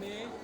Nee.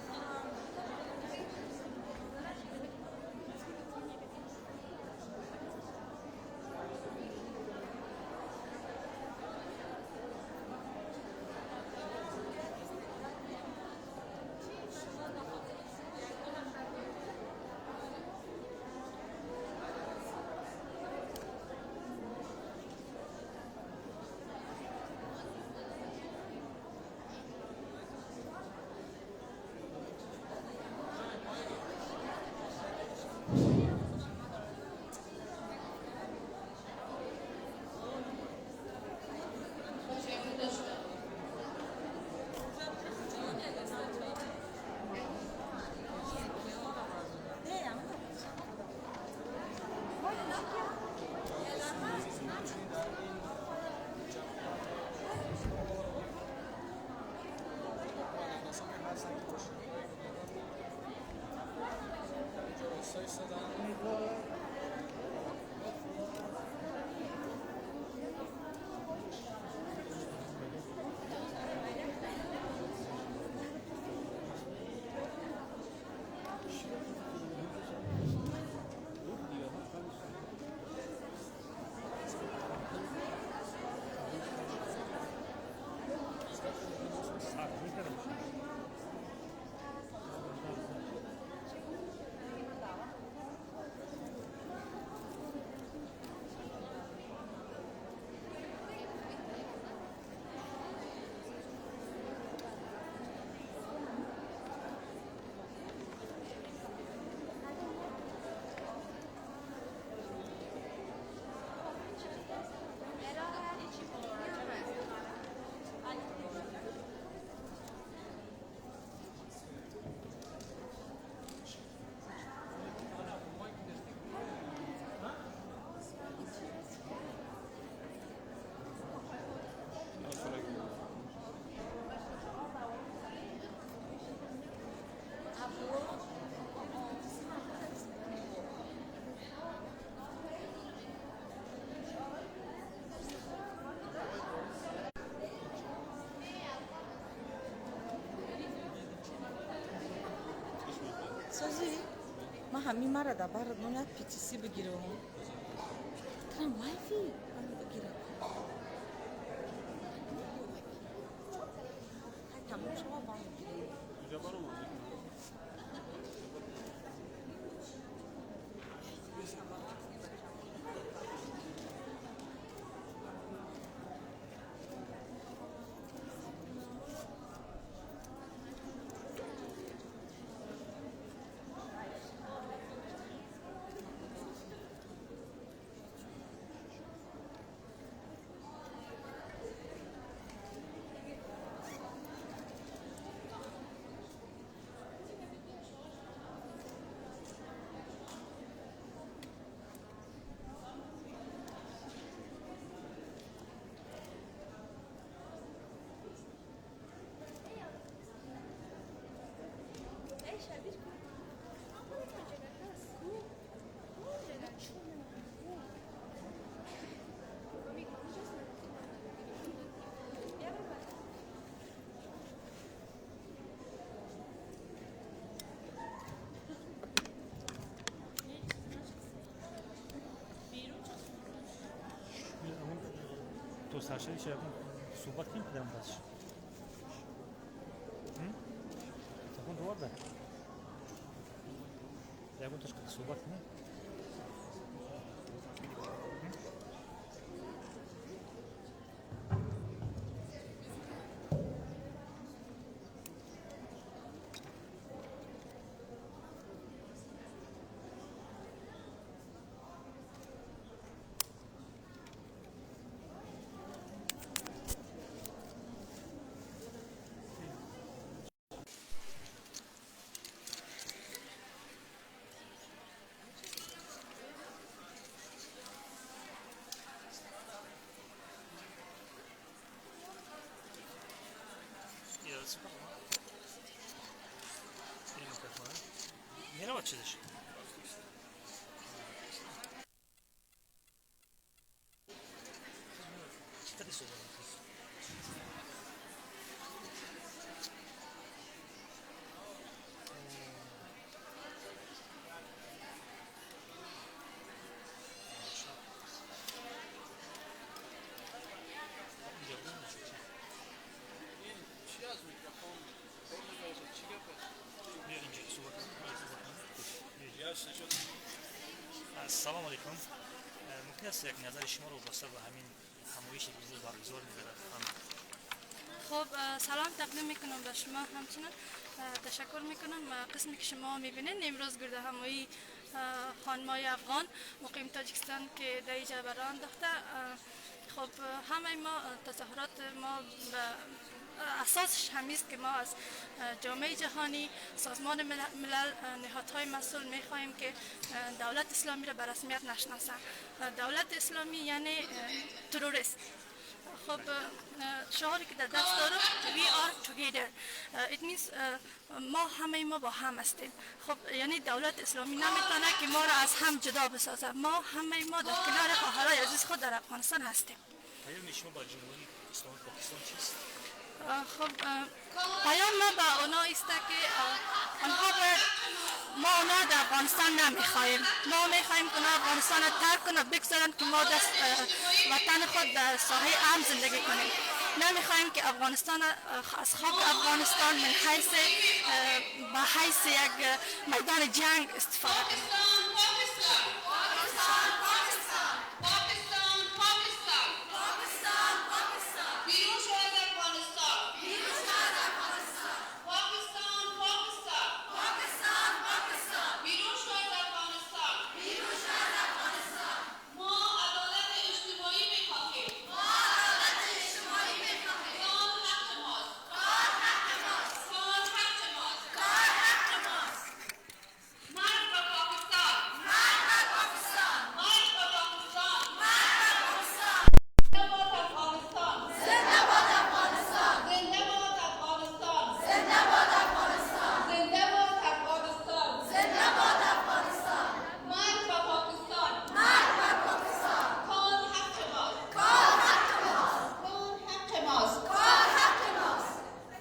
سازی ما همین مرا در بر نون پیتیسی بگیرم ترم لایفی من بگیرم تمام شما با بگیرم. تو سرشاری چه صحبت کنیم پدرم پسش تکون رو ده یکون تاش صحبت کنیم. Yine açılır. سلام علیکم. ممکن است یک نظر شما رو وابسته به همین همایش که برگزار می‌گردد؟ خب، سلام تقدیم میکنم به شما، همچنان تشکر میکنم. قسمی که شما میبینید، امروز گرد همایی خانمای افغان مقیم تاجیکستان که در اینجا برای انداخته. خب، همه ما تظاهرات ما به اساسش همیست که ما از جامعه جهانی، سازمان ملل، نهادهای مسئول میخواهیم که دولت اسلامی را به رسمیت نشناسند. دولت اسلامی یعنی تروریست. خب، شعاری که در دست دارم، we are together، it means ما همه ما با هم هستیم. خب، یعنی دولت اسلامی نمیتونه که ما را از هم جدا بسازه. ما همه ما در کنار خواهرای عزیز خود در افغانستان هستیم. پیام شما با جمهوری اسلامی پاکستان چیست؟ خب، پیام ما به اونا است که آنها باید، ما اونا در افغانستان نمیخواهیم. ما میخواهیم که اونا افغانستان را ترک کنند، بگذارند که ما در وطن خود در ساحه امن زندگی کنیم. نمیخواهیم که افغانستان از خاک افغانستان من حیث به حیث یک میدان جنگ استفاده کنیم. پاکستان، پاکستان، پاکستان، پاکستان، پاکستان، بیرون شو از افغانستان، بیرون شو از افغانستان. پاکستان، پاکستان، پاکستان، پاکستان، بیرون شو از افغانستان، بیرون شو از افغانستان. ما عدالت اجتماعی میخواهیم، ما عدالت اجتماعی میخواهیم. کار حق ماست، کار حق ماست، کار حق ماست، کار حق ماست. مرگ بر پاکستان، مرگ بر پاکستان، مرگ بر پاکستان، مرگ بر پاکستان. زنده باد افغانستان، زنده باد افغانستان، زنده باد افغانستان، زنده باد افغانستان، زنده باد افغانستان. مرگ بر پاکستان، مرگ بر پاکستان. کار حق ماست، کار حق ماست، کار حق ماست،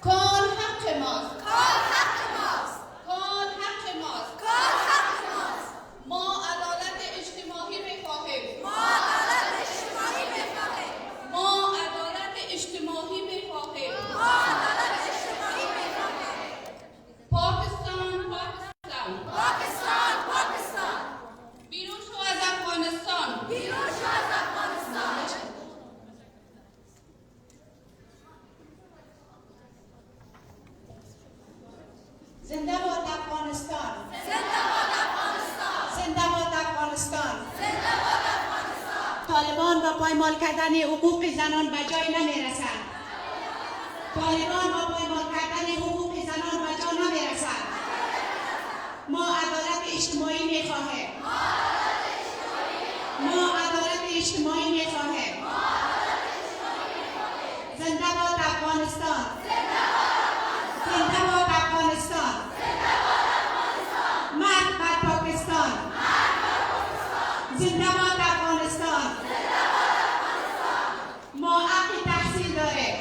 کار حق ماست، کار حق ماست، کار حق ماست، کار حق ماست، کار حق ماست. ما عدالت اجتماعی میخواهیم، ما عدالت اجتماعی میخواهیم، ما عدالت اجتماعی میخواهیم، ما عدالت اجتماعی میخواهیم. پاکستان، پاکستان، پاکستان، پاکستان، بیرون شو از افغانستان، بیرون شو از افغانستان. زنده باد افغانستان، زنده باد افغانستان، زنده باد افغانستان. زنده باد افغانستان. طالبان با پایمال کردن حقوق زنان به جای نمیرسند. طالبان با پایمال کردن حقوق زنان به جا نمیرسند. ما عدالت اجتماعی میخواهیم. ما عدالت اجتماعی میخواهیم. زنده باد افغانستان، زنده باد افغانستان. مرگ بر پاکستان، زنده باد افغانستان. ما حق تحصیل داریم.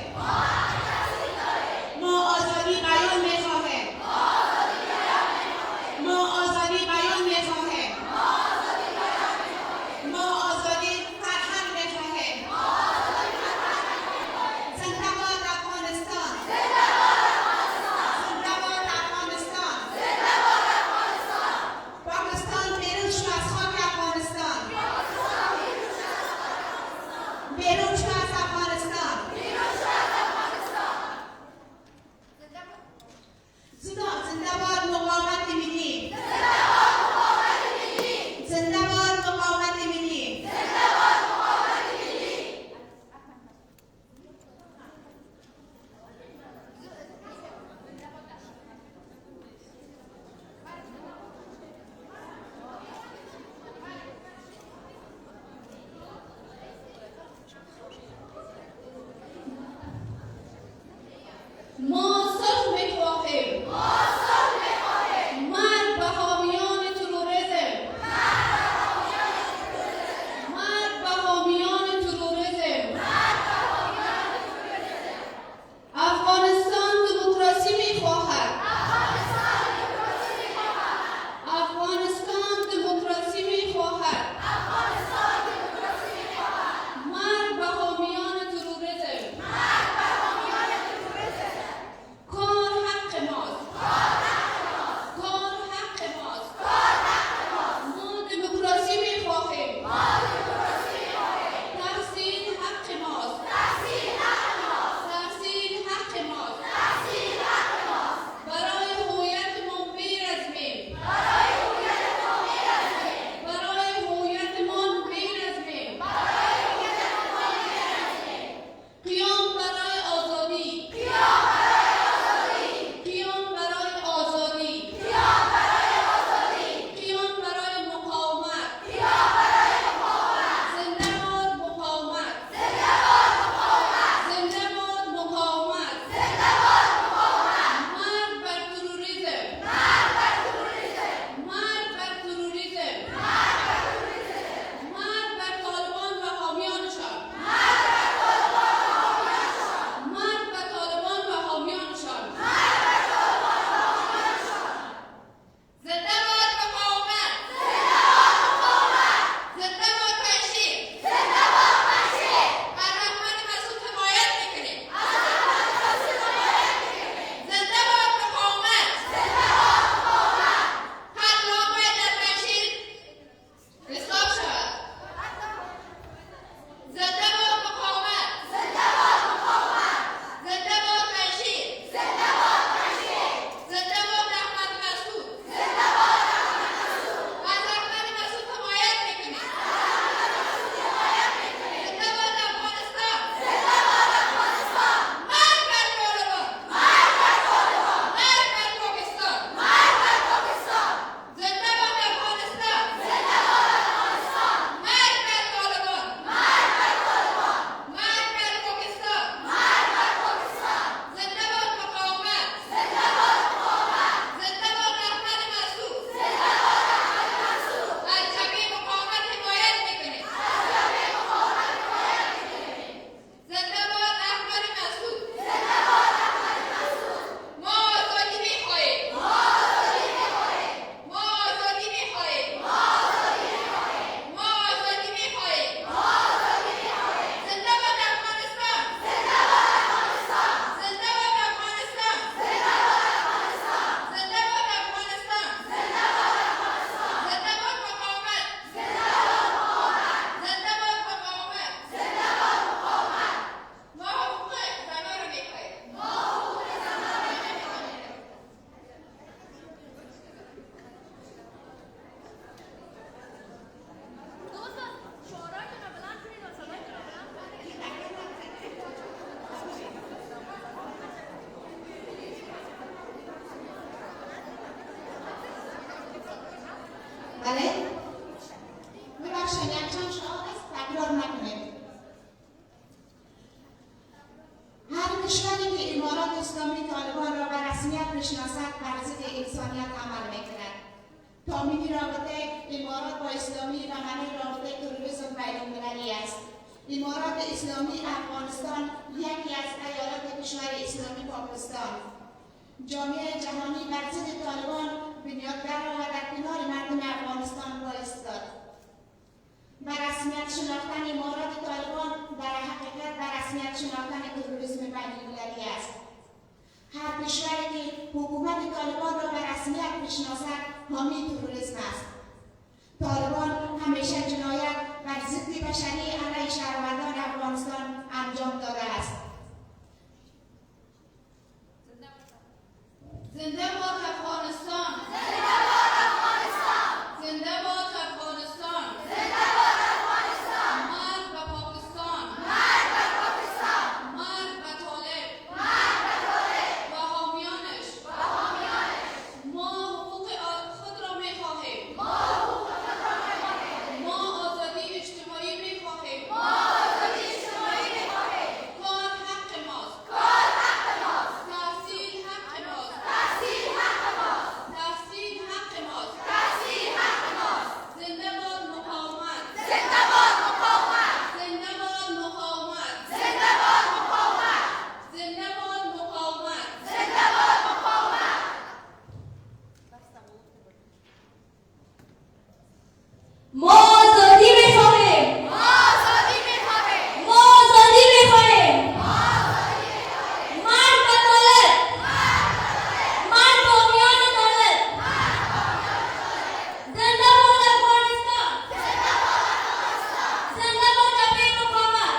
بله؟ ببخشید یک چند شعار است، تکرار نکنید. هر کشوری که امارات اسلامی طالبان را به رسمیت بشناسد بر ضد انسانیت عمل میکند. تامین رابطه امارات با اسلامی و منع رابطه تروریسم بین المللی است. امارات اسلامی افغانستان یکی از ایالات کشور اسلامی پاکستان. جامعه جهانی بر ضد طالبان بنیادگر و در کنار مردم افغانستان وایستاد. به رسمیت شناختن امارات طالبان در حقیقت به رسمیت شناختن تروریسم بین المللی است. هر کشوری که حکومت طالبان را به رسمیت بشناسد حامی تروریسم است. طالبان همیشه جنایت بر ضد بشری علیه شهروندان افغانستان انجام داده است. زنده باد افغانستان، زنده باد افغانستان، زنده باد افغانستان، زنده باد افغانستان. مرگ به پاکستان، مرگ به پاکستان، مرگ به طالب، مرگ به طالب و حامیانش، و حامیانش. ما حقوق خود را می‌خواهیم، ما حقوق خود را می‌خواهیم. ما آزادی اجتماعی می‌خواهیم، ما آزادی اجتماعی می‌خواهیم. کار حق ماست، کار حق ماست. تحصیل حق ماست، تحصیل حق ماست. تحصیل حق ماست، تحصیل حق ماست. زنده باد مقاومت، زنده باد مقاومت، زنده باد مقاومت، زنده باد مقاومت، زنده باد مقاومت، زنده باد مقاومت. ما آزادی می‌خواهیم، ما آزادی می‌خواهیم، ما آزادی می‌خواهیم. مرگ به طالب، مرگ به حامیان طالب. زنده باد افغانستان، زنده باد جبهه مقاومت،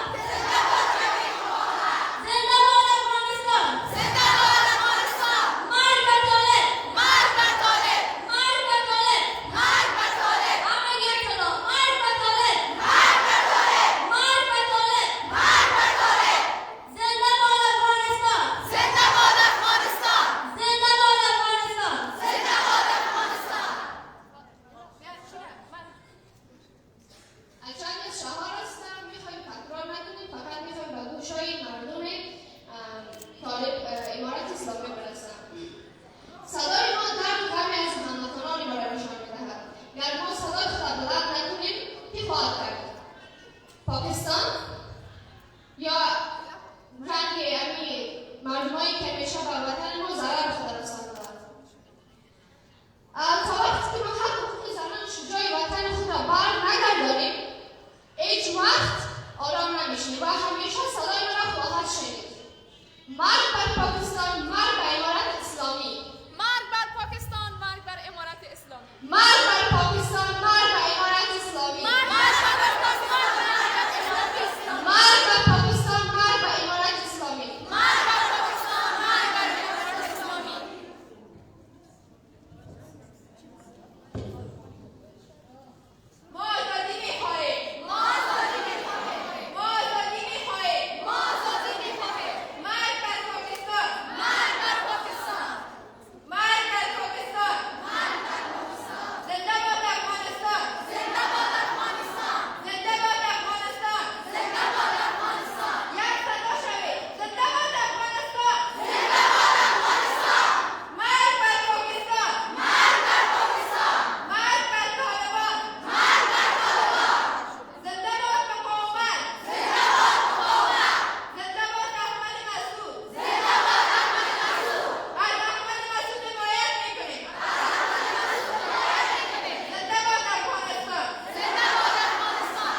زنده باد افغانستان، زنده باد افغانستان. مرگ به طالب، مرگ بر طالب، مرگ به طالب، مرگ بر طالب، همه یک صدا، مرگ به طالب، مرگ بر طالب، مرگ به طالب، مرگ بر طالب. زنده باد افغانستان، زنده باد افغانستان، زنده باد افغانستان. زنده باد افغانستان. چند از شهر هستم، میخوایم تکرار نکنیم، فقط میخوایم به گوشای مردم طالب امارت اسلامی برسم. صدای ما درد و غم از هموطنان ما را نشان میدهد. گر ما صدای خود را بلند نکنیم کی خواهد کرد؟ پاکستان یا رنگ یعنی مردمایی که همیشه به وطن ما ضرر خود رساندند. تا وقتی که ما حق حقوق زنان شجاع وطن خود را بر نگردانیم هیچ وقت آرام نمیشیم و همیشه صدای ما را خواهد شنید. مرگ بر پاکستان، مرگ بر امارت اسلامی، مرگ بر پاکستان، مرگ بر امارت اسلامی. مرگ بر پاکستان، مرگ بر امارت اسلامی، مرگ بر پاکستان، مرگ بر پاکستان، مرگ بر امارت اسلامی. مرگ بر پاکستان، مرگ بر امارت اسلامی. ما آزادی می‌خواهیم، ما آزادی می‌خواهیم، ما آزادی می‌خواهیم، ما آزادی می‌خواهیم. مرگ بر پاکستان، مرگ بر پاکستان، مرگ بر پاکستان، مرگ بر پاکستان. زنده باد افغانستان، زنده باد افغانستان، زنده باد افغانستان، زنده باد افغانستان. یک صدا شوید، زنده باد افغانستان، زنده باد افغانستان. مرگ بر پاکستان، مرگ بر پاکستان، مرگ بر طالبان، مرگ بر طالبان. زنده باد مقاومت، زنده باد مقاومت، زنده باد احمد مسعود، زنده باد احمد مسعود. از احمد مسعود حمایت میکنیم، زنده باد افغانستان، زنده باد افغانستان.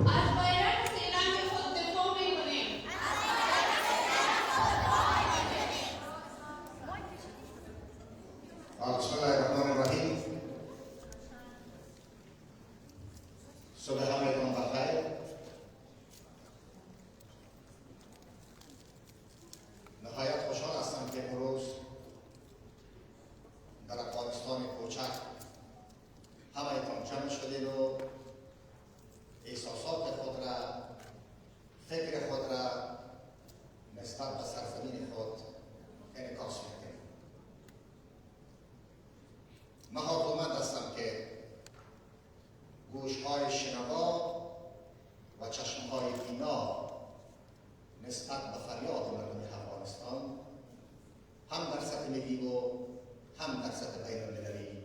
از بیرق سیرنگ خود دفاع میکنیم. بسم الله الرحمن الرحیم. صبح همگان بخیر. نهایت خوشحال هستم که امروز در افغانستان کوچک سطح ملی و هم در سطح بین المللی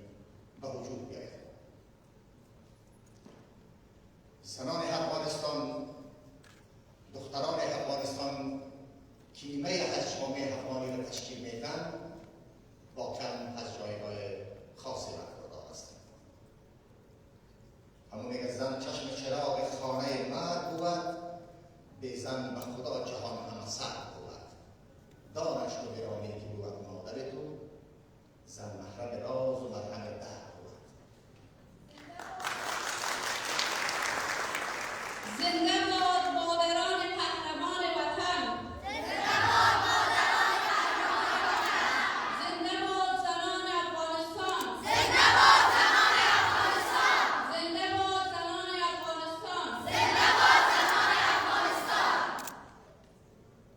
به وجود بیاید. زنان افغانستان، دختران افغانستان که نیمه از جامعه افغانی را تشکیل میدن، واقعا از جایگاه خاصی برخوردار هستند. همون که زن چشم چراغ خانه مرد بود، به زن به خدا جهان همه سر بود. دانش و گرامی که بود مادر تو، زن محرم راز و مرهم درد بود. زنده باد مادران قهرمان وطن، زنده باد مادران قهرمان وطن، زنده باد زنان افغانستان، زنده باد زنان افغانستان، زنده باد زنان افغانستان، زنده باد زنان افغانستان.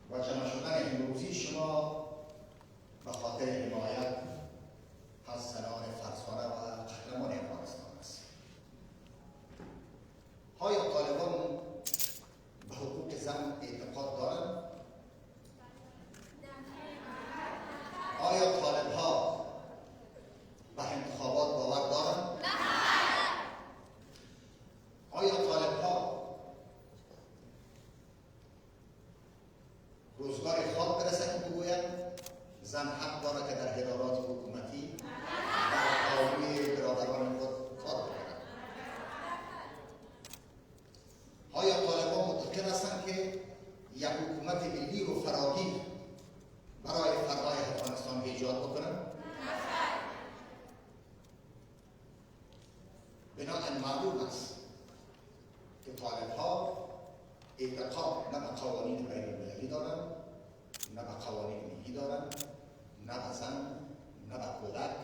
و جمع شدن امروزی شما به خاطر حمایت از زنان فرزانه و قهرمان افغانستان است. آیا طالبان به حقوق زن اعتقاد دارند؟ آیا طالبها به انتخابات باور دارند؟ آیا طالبها روزگار خواب برسد که بگویند زن حق دارد که در ادارات حکومتی در آبروی برادران خود کار بکند؟ آیا طالبان معتقد هستند که یک حکومت ملی و فراگیر برای فردای افغانستان ایجاد بکنند؟ بنابراین معلوم است که طالبها اعتقاد نه به قوانین بین المللی دارند، نه به قوانین ملی دارند، نه به زن، نه به کودک،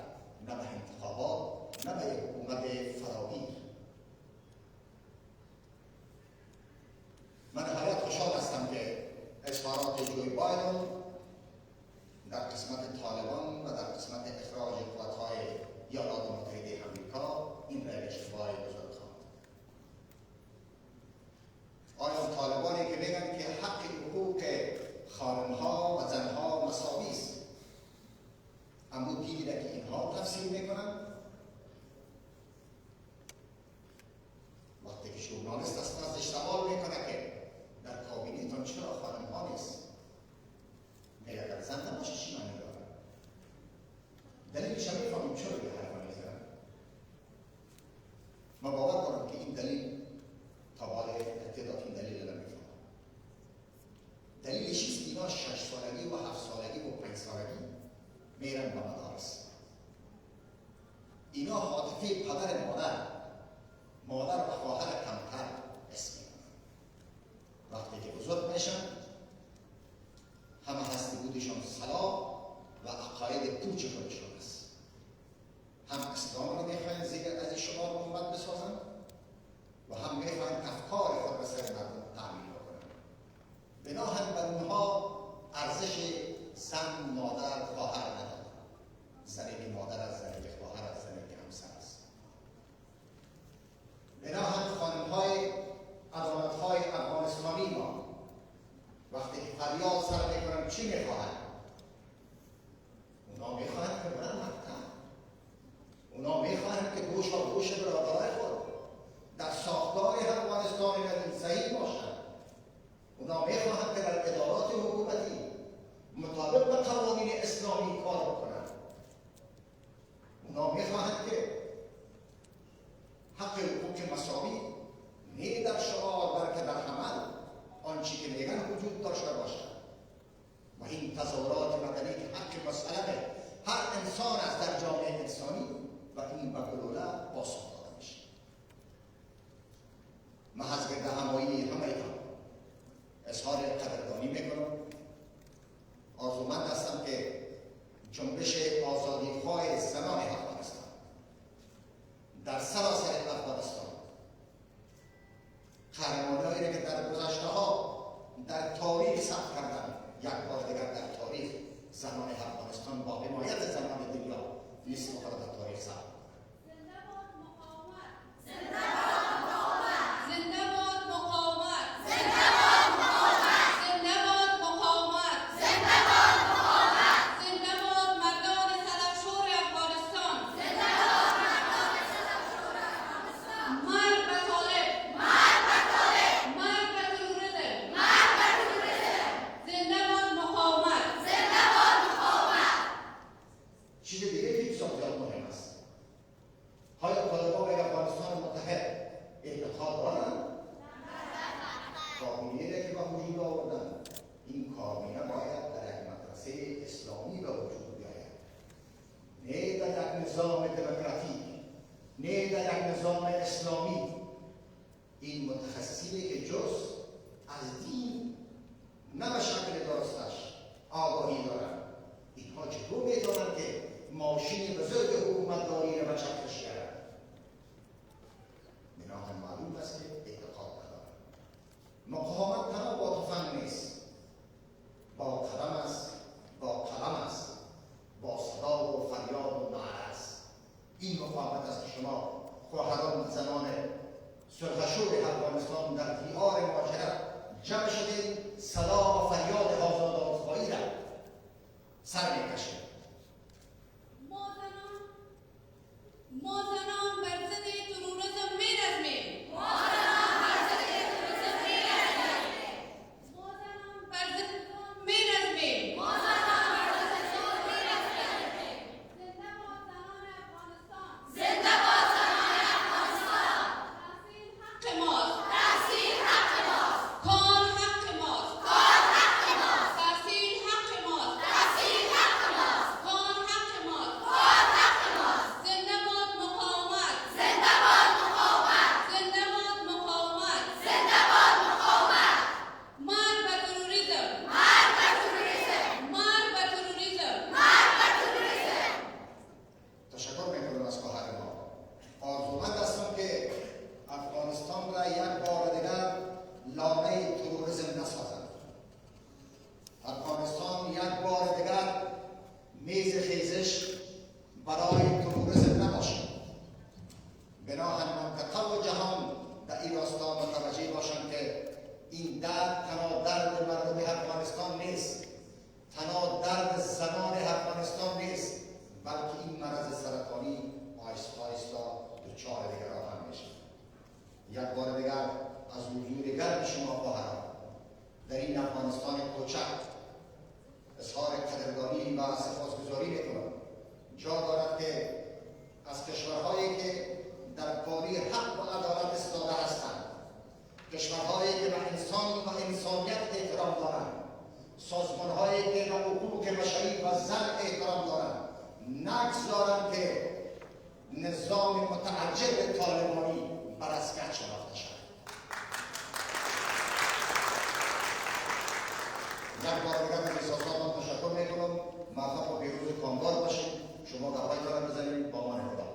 نه به انتخابات، نه به یک حکومت فراگیر. من نهایت خوشحال هستم که اظهارات جوی بایدن در قسمت طالبان و در قسمت اخراج قوت‌های ایالات متحده آمریکا این را اشتباه بزرگ خواند. آیا طالبانی که میگن که حق حقوق خانم‌ها و زن‌ها مساوی است، اما دیدی را که اینها تفسیر میکنن، وقتی که ژورنالیست است ازش سوال میکنه که در کابینه‌تان چرا خانم‌ها نیست، میگه اگر زن نباشه چی معنی داره؟ دلیلش هم میفهمیم چرا به حرف میزنن. من باور دارم که این دلیل تا حال تعداد این دلیل رو نمیفهمم. دلیلش چیست؟ اینا 6 سالگی و 7 سالگی و 5 سالگی میرن به مدارس. اینا عاطفه پدر مادر، مادر و خواهر کمتر اسم میکنن. وقتی که بزرگ میشن همه هستی بودشان صلاح و عقاید پوچ خودشان است. هم اسلام رو میخواین زیر از شعار امت بسازن و هم میخواین افکار خود به سر مردم تعمیم بکنن. بناهن بر اونها ارزش زن، مادر، خواهر ندارن. زنی که مادر است، زنی که خواهر است، زنی که همسر است. بناهن خانم‌های عدالت‌های افغانستانی ما وقتی که فریاد سر میکنن چی میخواهند؟ اونا میخواهند که برن مکتب، اونا میخواهند که گوش با گوش برادرای خود در ساختار افغانستان نوین سهیم باشند. اونا میخواهند که در ادارات حکومتی مطابق به قوانین اسلامی کار بکنند. اونا میخواهند که حق حقوق مساوی نه در شعار بلکه در عمل آنچه که میگن وجود داشته باشد. و این تظاهرات مدنی که حق مسئله هر انسان است در جامعه انسانی و این به گلوله پاسخ داده میشه. من از گردهمایی همه اینا اظهار قدردانی میکنم. آرزومند هستم که جنبش آزادیخواه زنان افغانستان در سراسر افغانستان قهرمانی‌هایی را که در گذشته ها در تاریخ ثبت کردن، یک بار دیگر در تاریخ زنان افغانستان با حمایت زنان دنیا مثل خود در تاریخ ثبت. زنده باد مقاومت، زنده باد مقاومت، زنده باد مقاومت، زنده باد مقاومت، زنده باد مقاومت، زنده باد مقاومت، زنده باد مردم. نظام دموکراتیک، نه در یک نظام اسلامی. این متخصصینی که جز از دین نه به شکل درستش آگاهی دارند، اینها چطور میتونند که ماشین بزرگ حکومتداری را به چرخش کردند؟ بنابراین معلوم است که اعتقاد ندارند. مقاومت تنها با تفنگ نیست، با قلم است، با قلم است، با صدا و فریاد و نعره است. این مقاومت است که شما خواهران زنان سرخشور افغانستان در دیار مهاجرت جمع شده، صدا و فریاد آزادخواهی را سر میکشید. ما زنان بر ضد تروریسم می‌رزمیم. ما زنان بر ضد تروریسم می‌رزمیم. ما زنان بر ضد می‌رزمیم. ما زنان بر ضد تروریسم می‌رزمیم. زنده باد زنان افغانستان. زنده باد زنان افغانستان. تحصیل حق ماست. تحصیل حق ماست. کار حق ماست. کار حق ماست. تحصیل حق ماست. تحصیل حق ماست. کار حق ماست. کار حق ماست. زنده باد مقاومت. زنده باد مقاومت. زنده باد مقاومت. زنده باد مقاومت. مرگ بر تروریسم. مرگ بر تروریسم. مرگ بر تروریسم. مرگ بر تروریسم. تشکر میکنم از خواهر ما. آرزومند هستم که افغانستان را یک بار دیگر لانه تروریسم نسازند. افغانستان یک بار دیگر میز خیزش برای تروریسم نباشد. بناهن منطقه و جهان در این راستا متوجه باشند که این درد تنها درد مردم افغانستان نیست، تنها درد زنان افغانستان نیست، بلکه این مرض سرطانی آهسته آهسته دچار دیگران هم میشه. یک بار دیگر از حضور گرم شما خواهران در این افغانستان کوچک اظهار قدردانی و سپاسگزاری میکنم. جا دارد که از کشورهایی که در کاری حق و عدالت استاده هستند، کشورهایی که به انسان و انسانیت احترام دارند، سازمانهایی که به حقوق بشری و زن احترام دارند، نگذارند که نظام متعجب طالبانی بر رسمیت شناخته شود. یک بار دیگر از احساساتم تشکر میکنم. موفق و پیروز و کامگار باشید. شما گپ‌هایتان را بزنید. با مان خدا.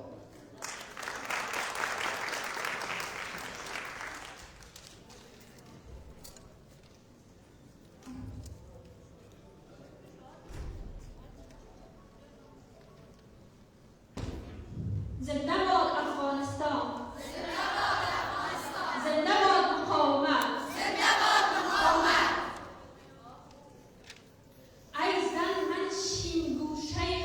زنده باد افغانستان. زنده باد افغانستان. زنده باد مقاومت. زنده باد مقاومت. ای زن منشین گوشه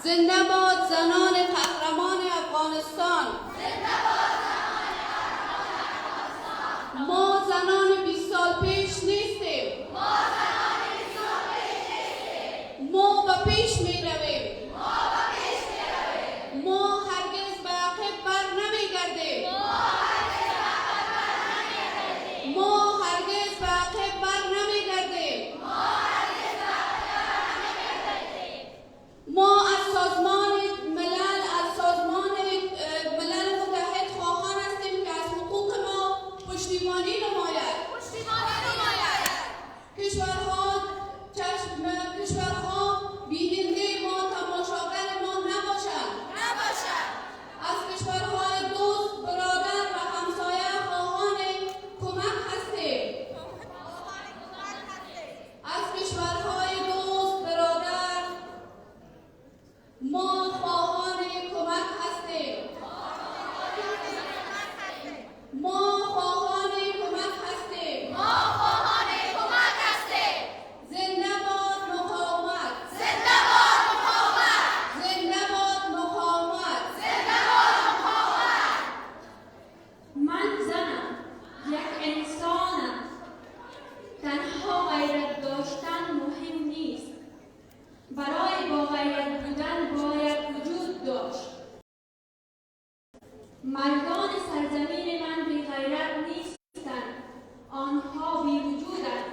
زنده باد زنان قهرمان افغانستان. ما زنان 20 سال پیش نیستیم. ما به پیش می رویم. ما هرگز به عقب بر نمی گردیم. ما هرگز به عقب بر نمی گردیم. ما از سازمان ملل، از سازمان ملل متحد خواهان هستیم که از حقوق ما پشتیبانی نماید. کشورها بیننده ما، تماشاگر ما نباشند. از کشورهای دوست، برادر و همسایه خواهان کمک هستیم. از کشورهای دوست، برادر، ما خواهان کمک هستیم. ما خواهان کمک هستیم. زنده باد مقاومت. زنده باد مقاومت. من زنم، یک انسانم. تنها غیرت داشتن مهم نیست. برای با غیرت بودن باید وجود داشت. مردان سرزمین من بی غیرت نیستند، آنها بی وجودند.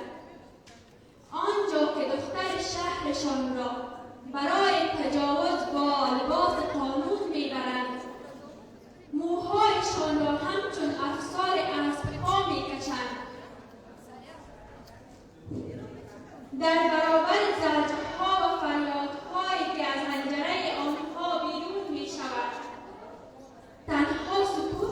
آنجا که دختر شهرشان را برای تجاوز با لباس قانون میبرند، موهایشان را همچون افسار اسبها میکشند، در برابر زجرها و فریادهایی که از حنجره آنها بیرون میشود، تنها سکوت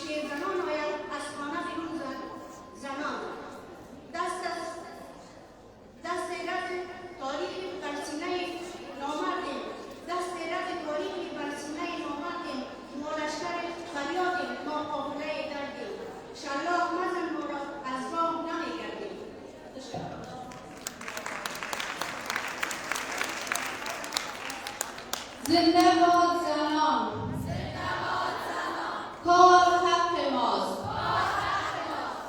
شیرزنان آید از خانه بیرون زنان. دست از دست رد تاریخی بر سینه نامردیم، دست رد تاریخی بر سینه نامردیم. ما لشکر فریادیم، ما قافله دردیم. شلاق مزن ما را، از راه نمیگردیم. زنده باد زنان، کار حق ماست.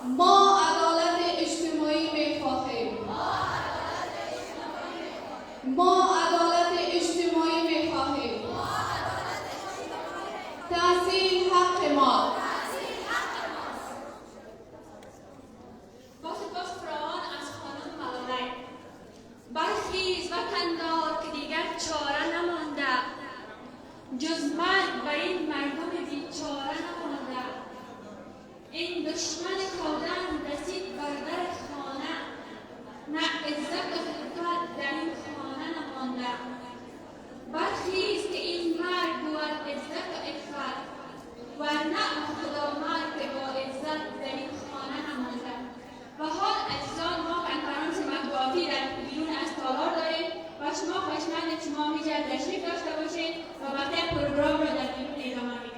ما عدالت اجتماعی میخواهیم. ما عدالت اجتماعی میخواهیم. تحصیل حق ماست. با سپاس فراوان از خانم ملالک. برخیز وطندار که دیگر چاره نمانده، جز مرگ بر این مردم بیچاره نمانده. این دشمن کودن رسید بر در خانه، نه عزت و خفت در این خانه نمانده. برخیز که این مرگ بود عزت و عفت، ورنه خدا مرگ با عزت در این خانه نمانده. و حال عزیزان، ما کنفرانس مطبوعاتی در بیرون از تالار داریم و شما خواهشمند شما میجا تشریف داشته باشید و بقیه پروگرام را در بیرون ادامه میدیم.